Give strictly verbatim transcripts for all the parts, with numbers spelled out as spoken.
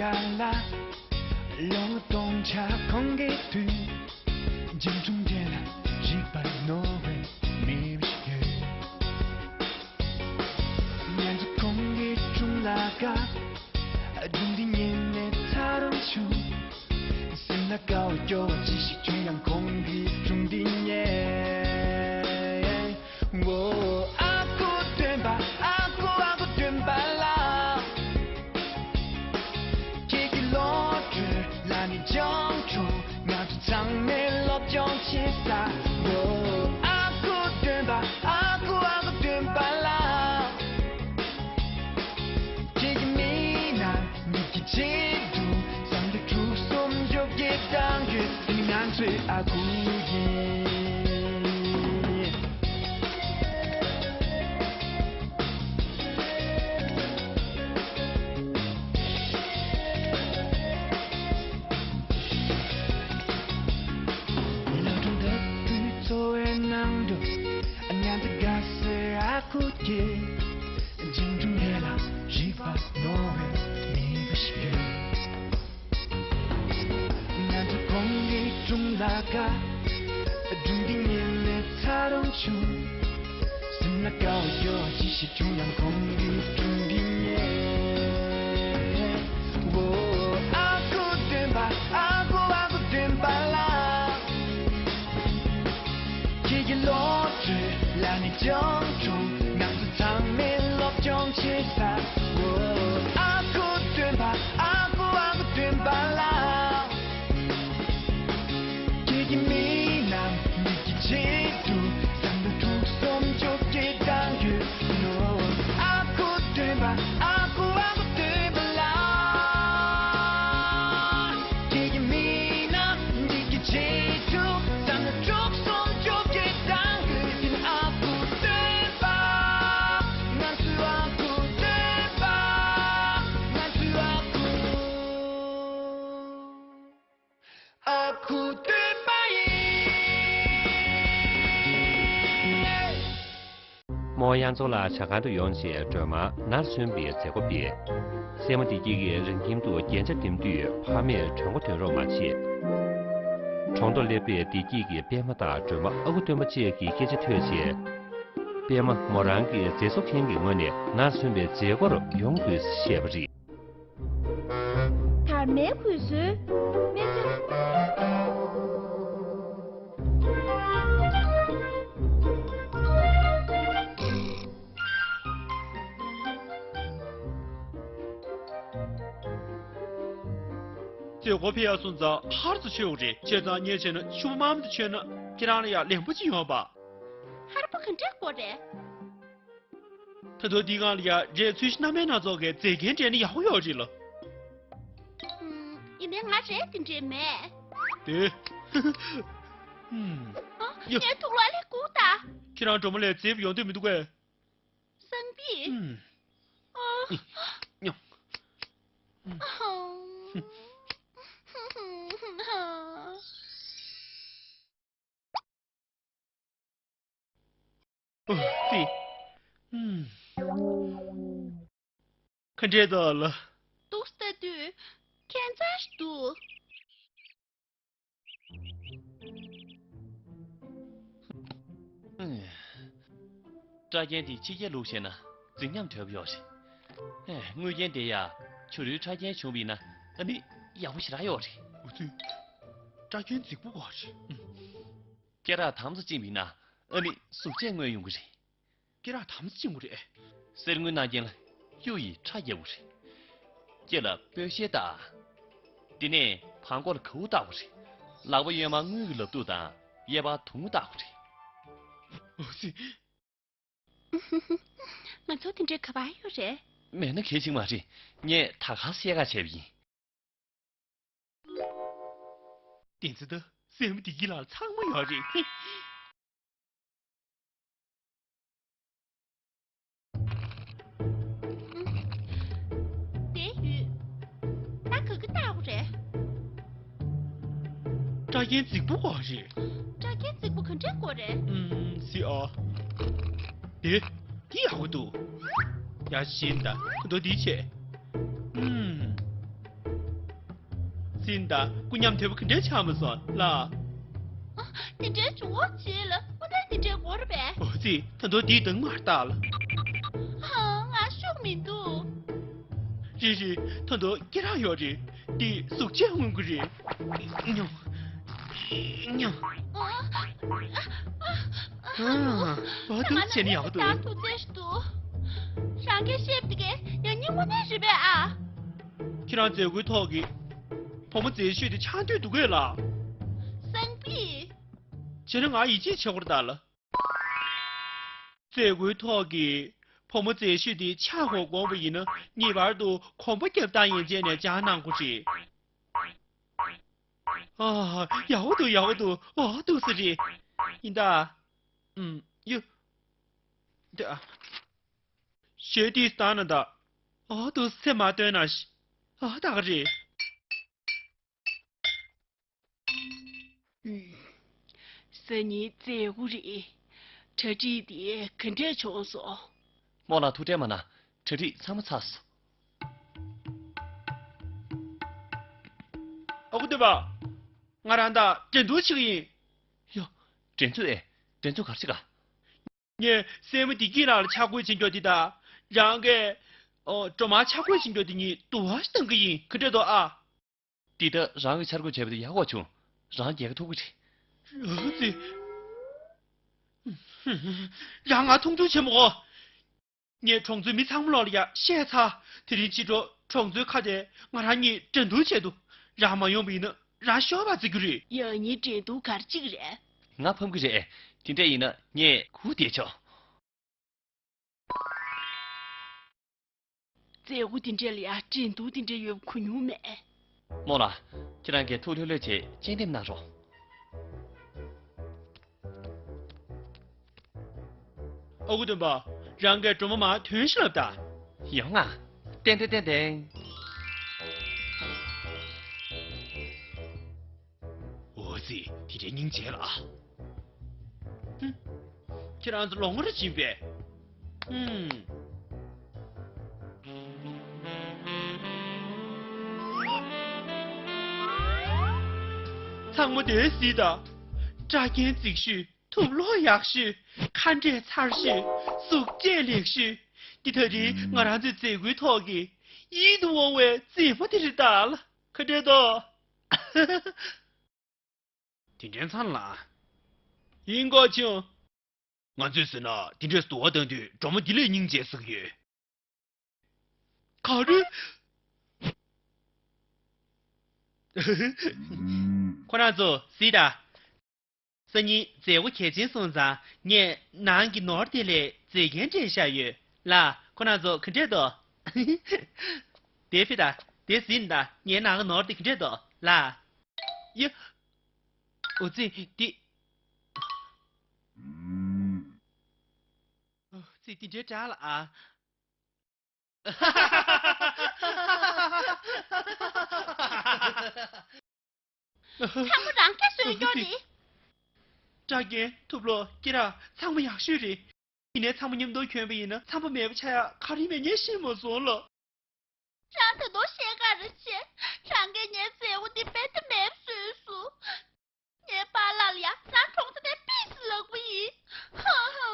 ཡར་ལ་ལོ་ངོ་སྟོང་ཆ་གོང་གི་དུས། འཇིགས་སྒྲོམ་དེ་ལ་རིག་པ་རྣོ་བའི་མི་ཞིག་ཡོད། ང་ཚོ་གོང་གི་སྒྲུང་ལ་དགའ། སྒྲུང་འདི་ཉན་ནས་ཚ་རུང་བྱུང་། སེམས་ལ་དགའ་བ་སྐྱོ་བ་ཅི་ཞིག་བྱུང་ཡང་གོང་གི་སྒྲུང་འདི་ཉན། ཨ་ཁུ་སྟོན་པ། ཨ་ཁུ་ཨ་ཁུ་སྟོན་པ་ལགས། ཁྱེད་ཀྱི་བློ་གྲོས་ལ་ནི་སྦྱོང་གྲོགས། ང་ཚོ་ཚང་མས་སློབ་སྦྱོང་བྱེད་ས། ཨ་ཁུ་སྟོན་པ། ཨ་ཁུ་ཨ་ཁུ་སྟོན་པ་ལགས། ཁྱེད་ཀྱི་མིག་ནང་། ཉིད་ཀྱི་ཆེད་དུ་བསམ་བློ་དྲུག་གསུམ་བཅོ་བརྒྱད་བཏང་དུས། དེ་ནི་ང་ཚོའི་ཨ་ཁུ་ཡིན། ཉི་མ་དྲུག་ལྟ་བུའི་འཚོ་བའི་ནང་དུ། ང་ཚོ་དགའ་སའི་ཨ་ཁུ་དེ། འཇིགས་སྒྲོམ་དེ་ལ་རིག་པ་རྣོ་བའི་མི་བུ་ཞིག་ཡོད། ང་ཚོ་གོང་གི་སྒྲུང་ལ་དགའ། སྒྲུང་འདི་ཉན་ནས་ཚ་རུང་བྱུང་། སེམས་ལ་དགའ་བ་སྐྱོ་བ་ཅི་ཞིག་བྱུང་ཡང་གོང་གི་སྒྲུང་འདི་ཉན། ཨ་ཁུ་སྟོན་པ། ཨ་ཁུ་ཨ་ཁུ་སྟོན་པ་ལགས། ཁྱེད་ཀྱི་བློ་གྲོས་ལ་ནི་སྦྱོང་གྲོགས། ང་ཚོ་ཚང་མས་སློབ་སྦྱོང་བྱེད་ས། ཨ་ཁུ་སྟོན་པ། ཨ་ཁུ་ཨ་ཁུ་སྟོན་པ་ལགས། ཁྱེད་ཀྱི་མིག་ནང་། ཉིད་ཀྱི་ཆེད་དུ་བསམ་བློ་དྲུག་གསུམ་བཅོ་བརྒྱད་བཏང་ཡོད་ནོ། ཨ་ཁུ་སྟོན་པ། ཨ་ཁུ་ཨ་ཁུ་སྟོན་པ་ལགས། ཁྱེད་ཀྱི་མིག་ནང་། ཉིད་ཀྱི་ཆེད་དུ་བསམ་བློ་དྲུག་གསུམ་བཅོ་བརྒྱད་བཏང་ཡོད། དེ་ནི་ཨ་ཁུ་སྟོན་པ། ང་ཚོའི་ཨ་ཁུ་སྟོན་པ། ང་ཚོའི་ཨ་ཁུ། ཨ་ཁུ་སྟོན་པ་ཡིན། རྨོ་དབྱར་མཚོ་ལགས་ཇ་ཁང་དུ་ཡོང་རྗེས་སྒྲོལ་མར་ནར་སོན་པའི་མཛད་སྒོ་སྤེལ། སྲས་མོ་བདེ་སྐྱིད་ཀྱིས་རང་ཁྱིམ་དུ་རྒྱན་ཆ་འདེམས་དུས་ཕ་མས་གྲོད་ཁོག་འདོན་རོགས་མ་བྱས། གྲོང་དུ་སླེབས་པའི་བདེ་སྐྱིད་ཀྱིས་པད་མ་དང་སྒྲོལ་མ་ཨ་ཁུ་སྟོན་པ་བཅས་ཀྱི་སྐད་ཆ་ཐོས་རྗེས། པད་མ་མོ་རང་གི་མཛེས་བཟོ་མཁན་གྱི་ངོས་ནས་ནར་སོན་པའི་མཛད་སྒོར་ཡོང་དགོས་ཞེས་བཤད་པ་རེད། དར་མའི་གུས་གསོལ། སྨན་ཚ། མཛད་སྒོ་ཕེབས་ཡག་སོང་ཙང་ཧར་ཙམ་མཆོད་དགོས་རེད། བྱས་ཙང་ངས་བྱས་ན་ཕྱུ་པ་དམར་མོ་དེ་མཆོད་ན་ཁྱེད་རང་ལ་ཡང་ལན་པོ་ཅིག་ཡོང་བ། ཧར་པོ་ག་འདྲ་དགོས་རེད། ད་དུང་འདི་སྒང་ལ་ཡ་རས་ཚོས་གཞི་སྣ་མིན་སྣ་ཚོགས་ཀྱི་མཛེས་རྒྱན་སྤྲས་ན་ཡག་པོ་ཡོད་རེད་ལ། ཨུམ། ཡིན་ནའི་ང་རས་དེ་འདྲས་མེད། དེ། ཨུམ། ཨ། ཡ། ངའི་ཐུགས་ལ་ལས་ཁུག་ད། ཁྱེད་རང་སྒྲོལ་མ་ལས་མཛེས་པོ་ཡོང་འདོད་མི་འདུག་གས། བསམ་པས། ཨུམ། ཨ། ཉོ། ཨ། ཨོ་ཙི། ཨུམ། ག་འདྲས་འདུག་ལགས། འདུག་ལྟ་དུས་ཁྱད་མཚར་ཞིག་འདུག་ཨུམ། སྐྲ་རྒྱན་འདི་ཕྱི་རྒྱལ་ལུགས་བྱས་ན་རྫིག་ཉམས་དོད་པོ་ཡོད་རེད། ཨེ། དངུལ་རྒྱན་དེ་ཡང་བྱུ་རུའི་ཁྲ་རྒྱན་བྱུང་བ་ཡིན་ན་ཨ་ནི་ཡག་པོ་ཞེ་དྲག་ཡོད་རེད། འོ་ཙི། སྐྲ་རྒྱན་རྫིག་པོ་ག་རེད། སྐེ་རགས་དམ་སྲུ་བཅིངས་པ་ཡིན་ན་ཨ་ནི་གཟུགས་བྱད་མངོན་ཡོང་གི་རེད། སྐེ་རགས་དམ་སྲུ་བཅིངས་དགོས་རེད། གསེར་དངུལ་སྣ་རྒྱན་ལ་གཡུ་ཡི་ཁྲ་རྒྱག་དགོས་རེད། སྐེ་ལ་སྤོས་ཤེལ་བཏགས། དེ་ནས་བྲང་ཁོག་ལ་གའུ་བཏགས་དགོས་རེད། ལག་པ་གཡོན་མར་དངུལ་གྱི་ལག་ཐོགས་དང་གཡས་པར་དུང་བཏགས་དགོས་རེད། འོ་ཙི། ང་ཚོ་དེ་འདྲའི་ག་པར་ཡོད་རེད། མེད་ན་གལ་ཆེན་མ་རེད། ངས་ད་ག་སེ་བཤད་ག་བྱས་པ་ཡིན། བསྟན་འཛིན་དང་སྲས་མོ་བདེ་སྐྱིད་ལགས་ཚང་མ་ཡོད་རེད། དེ་ཡོད། ད་ག་གི་ལྟ་བུ་རེད། སྐྲ་རྒྱན་རྫིག་པོ་ག་རེད། སྐྲ་རྒྱན་རྫིག་པོ་ག་འདྲས་དགོས་རེད། ཨུམ། སི་ཨ། དེ། འདི་ཡག་པོ་འདུག་ཡ་ཤིན་ད་ཁོ་ཚོ་འདི་བྱས། ཨུམ། ཙི་ད་སྐུ་ཉམས་དོད་པོ་ག་འདྲས་ཆགས་མ་སོང་ལ། ཨ། དེ་འདྲའི་བྱུང་བ་བྱེད་ལ་དངོས་གནས་དེ་འདྲའི་དགོས་རེད་པས། ཨོ་ཙི། ད་དུང་དེའི་གདེང་མར་བཏགས་ལ། ཨ། ང་ཤུགས་མི་འདུག་རེད་རེད། ད་དུང་སྐེ་རགས་ཡོད་རེད། དེ་གཟུགས་བྱད་མངོན་གྱི་རེད། ཉོ། ཉོ། ཨ། ཨ། ཨ། ཨ། ཨ། དུ་བྱས་ནས་ཡག་པོ་འདུག་ད་ཐུགས་རྗེ་ཞུ། རང་གིས་བཤད་པ་དེ་གའི་ཡང་སྙིང་པོ་ནས་རེད་པས་ཨ། ཁྱེད་རང་མཛད་སྒོའི་ཐོག་གི་བུ་མོ་མཛེས་ཤོས་དེ་ཆགས་འདོད་འདུག་གས་ལ། སང་ཕི། བྱས་ན་ང་ཡིད་ཆེས་བྱེད་དགོས་རེད་ད་ལ། མཛད་སྒོའི་ཐོག་གི་བུ་མོ་མཛེས་ཤོས་དེ་ཆགས་དགོས་དགོངས་པ་ཡིན་ན་ངེས་པར་དུ་གོམ་པ་རྒྱབ་སྟངས་ཡན་ཆད་ནས་སྦྱང་གནང་དགོས་རེད། ཨ། ཡག་པོ་འདུག་ཡག་པོ་འདུག་ཨོ་འདུག་སེ་རེད། ཡིན་ད། ཨུམ། ཡོ། འདི་ཨ། ཞེས་དེ་ལྟ་ན་ད། ཨ། དུ་སེམས་མ་བཏོན་ན་ཤི། ཨ། ད་ག་རེད། ཨུམ། སང་ཉིན་མཛད་སྒོ་རེད། གྲ་སྒྲིག་དེ་ག་འདྲས་བྱུང་སོང་། རྨོ་ལགས་ཐུགས་ཁྲལ་མ་གནང་། གྲ་སྒྲིག་ཚང་མ་ཚར་སོང་། ཨ་ཁུ་སྟོན་པ། ང་རང་ད་འགྲན་བསྡུར་བྱེད་ཀྱི་ཡིན། ཡ། འགྲན་རྩོད་ཨེ། འགྲན་རྩོད་ག་རེ་བྱེད་ག་ངས་སྲས་མོ་བདེ་སྐྱིད་ལགས་ལ་ཆ་བགོས་བྱེད་མགྱོགས་འདི་དང་། རང་གིས། ཨོ། སྒྲོལ་མ་ཆ་བགོས་བྱེད་མགྱོགས་འདི་གཉིས་བསྡུར་བ་ཞིག་གཏང་གི་ཡིན། ག་འདྲས་འདུག་ཨ། འདི་ལྟར་རང་གིས་ཆ་བགོས་བྱས་པ་དེ་ཡག་པོ་བྱུང་། རང་རྒྱལ་ཁ་ཐོབ་ཀྱི་རེད། ཨ་ཙི། རང་ང་མཐོང་ཆུང་བྱེད་མ་དགོས། ངས་གྲོང་ཚོའི་མི་ཚང་མ་ལོག་ལ་ཡ་བཤད་ཚར། དེ་རིང་ཕྱི་དྲོ་གྲོང་ཚོའི་ཁ་བརྡས་ང་རང་གཉིས་འགྲན་བསྡུར་བྱས་འདུག་རང་མ་ཡོང་བ་ཡིན་ན་རང་ཤོར་བ་བརྩི་རྒྱུ་རེད། ཡང་སྙིང་འགྲན་བསྡུར་ག་རེ་བྱེད་ཀྱི་རེད། ང་ཕམ་གྱི་རེད། དེ་འདྲ་ཡིན་ན་ངས་སྒུག་བསྡད་ཆོག་མཛད་སྒོ་དེ་འདྲ་ལ་ཡ་འགྲན་བསྡུར་དེ་འདྲ་ཡོད་པ་གོ་མྱོང་མེད། རྨོ་ལགས། ཁྱེད་རང་གིས་ཐུགས་ལྷོད་ལྷོད་བྱས་དཔྱད་འདེམས་གནང་རོགས། ཨ་ཁུ་སྟོན་པ། རང་གིས་སྒྲོལ་མ་མར་ཐོན་ཤིག་ལབ་དང་། ཡོང་ང་། ཏན་ཏན་ཏན་ཏན། འོ་ཙི། དེ་འདྲའི་སྙིང་རྗེ་ལ། ཧུམ། ཁྱེད་རང་ཚོ་ལོང་བ་རེ་བྱིན་པས། ཧུམ། ཚང་མ་དེ་གཟིགས་དང་། སྐྲ་རྒྱན་རྫིག་ཤོས། དུག་ལོག་ཡག་ཤོས། ཁ་འབྲས་མཚར་ཤོས། གཟུགས་བྱད་ལེགས་ཤོས། འདི་ད་རིང་ང་རང་ཚོའི་མཛད་སྒོའི་ཐོག་གི་ཡིད་དུ་འོང་བའི་མཛེས་མ་དེ་རེད་ད་ལ། ག་འདྲས་འདུག་དེ་འདྲའི་མཚར་ལ། ཡིན་དགོས་བྱུང་། ང་ཚོས་ཟེར་ན་དེ་འདྲས་བསྡུར་བ་བཏང་དུས་སྒྲོལ་མ་འདི་ལས་སྙིང་རྗེ་ཟེར་གྱི་ཡོད། ག་རེ། ཁོ་རང་ཚོ་གཟིགས་དང་། སང་ཉིན་མཛད་སྒོ་གལ་ཆེན་སོང་ཙང་ངས་ནང་གི་ནོར་དེ་ལས་མཛེས་རྒྱན་སྤྲས་བཞག་ཡོད་ལ། ཁོ་རང་ཚོ་ག་འདྲས་འདུག་དེ་ཕི་ད། དེ་གཟིགས་དང་། ངའི་ནང་གི་ནོར་དེ་ག་འདྲས་འདུག་ལ། ཡ། འོ་ཙི། དེ། འོ་ཙི། དེ་འདྲའི་འདྲ་ལ་ཨ། ཚང་མ་རང་སྐད་བཟོས་འགྱོ་རེད། སྐྲ་རྒྱན། དུག་ལོག་སྐེ་རགས་ཚང་མ་ཡག་ཤོས་རེད། ཡིན་ནའི་ཚང་མ་མཉམ་དུ་གྱོན་པ་ཡིན་ན་ཚང་མ་མེད་པ་ཆགས་ཡག་ག་རེ་མེད་ངས་ཤེས་མ་སོང་ལ། རང་ད་དུང་བཤད་ག་རེ་བྱེད། རང་གིས་ངའི་མཛད་སྒོ་འདི་རྦད་དེ་མེད་པ་བཟོས་སོང་། ངའི་པཱ་ལགས་ལ་ཡང་རང་གྲོང་ཚོ་ནས་ཕུད་ཟེར་ལབ་པ་ཡིན། ཧ་ཧ།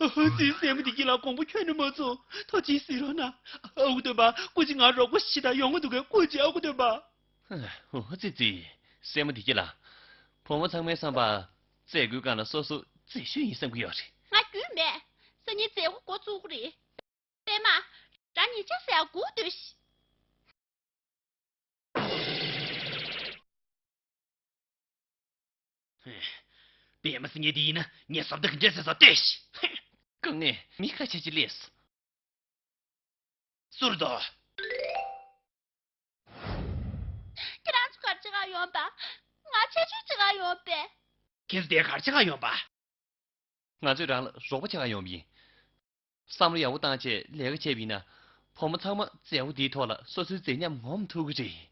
ཨ་ཙི། སྲས་མོ་བདེ་སྐྱིད་ལགས་དགོངས་པ་ཁྱོན་ནས་མ་ཚོམས། ཐུགས་རྗེ་གཟིགས་རོགས་གནང་། ཨ་ཁུ་སྟོན་པ། སྐུ་མཁྱེན་ང་རོགས་པ་ཞིག་དང་ཡོང་གི་འདུག་གས། སྐུ་མཁྱེན། ཨ་ཁུ་སྟོན་པ། ཨོ་ཙི་ཙི། སྲས་མོ་བདེ་སྐྱིད་ལགས། བུ་མོ་ཚང་མའི་བསམ་པར་མཛད་སྒོའི་སྒང་ལ་སོ་སོ་མཛེས་ཤོས་ཡིན་བསམ་གྱི་ཡོད་རེད། ང་རྒྱུས་མེད། སང་ཉིན་མཛད་སྒོ་འགོ་བཙུགས་ཀྱི་རེད། པད་མ། རང་ཉིན་ཆ་ཟེར་ཡག་སྒུག་སྡོད་ཤིག་པད་མ་ཟེར་མཁན་དེ་ཡིན་ན་ངས་བཟོ་ལྟ་ག་འདྲས་བཟོས་སོང་ལྟོས་ཤིག་དཀའ་ངལ་མི་ཁ་ཤས་ཅིག་སླེབས་སོང་། ཟུར་དུ། ཁྱེད་རང་ཚོ་ག་རེ་བྱེད་ག་ཡོང་པ། ང་ཆེད་ཆེད་བྱེད་ག་ཡོང་པས། ཁྱེད་ཚོ་དེ་ག་རེ་བྱེད་ག་ཡོང་པ། ང་ཚོས་རང་ལ་རོགས་པ་བྱེད་ག་ཡོང་པ་ཡིན། བསམ་བློ་ཡག་པོ་བཏང་བྱས་ལས་ཀ་བྱས་པ་ཡིན་ན། བུ་མོ་ཚང་མ་མཛད་སྒོ་འདིའི་ཐོག་ལ་སོ་སོའི་མཛེས་ཉམས་ངོམ་ཐུབ་ཀྱི་རེད།